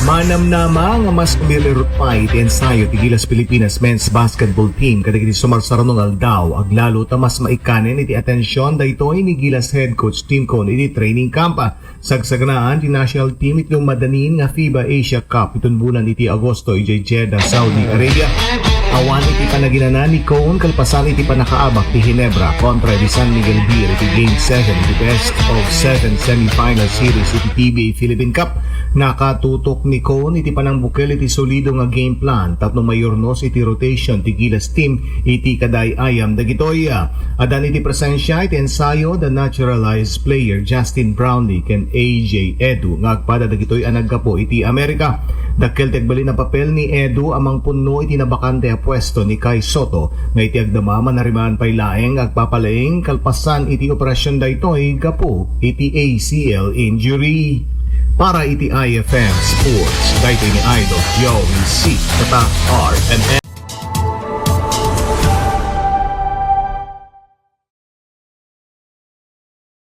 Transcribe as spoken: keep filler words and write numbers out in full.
Manamnama nga mas umirirut pay iti ensayo ti Gilas Pilipinas men's basketball team kadagiti sumarsarano nga aldaw. Aglalo ta mas maikkanen iti atensyon daytoy ni Gilas head coach Tim Cone iti training camp. Sagsaganaan ti national team iti umadanin nga FIBA Asia Cup iton bulan iti Agosto idiay Jeddah, Saudi Arabia. Awan iti panaginanan ni Cone kalpasan iti pannakaabak ti Ginebra kontra di San Miguel Beer iti Game seven iti best of seven semifinal series iti P B A Philippine Cup. Nakatutok ni Cone iti panangbukel iti solido nga game plan tapno mayurnos iti rotation ti Gilas team iti kadaay-ayam dagitoy. Addan iti presensya iti ensayo da naturalized player Justin Brownlee ken A J Edu nga agpada dagitoy a naggapu iti Amerika. Dakkel ti agbalin a papel ni Edu a mangpunno iti nabakante a puesto ni Kai Soto nga iti agdama manarimaan pay laeng agpapalaing kalpasan iti operasyon daytoy gapu iti A C L injury. Para iti I F M Sports, daytoy ni Idol Joey C. Kata R M N.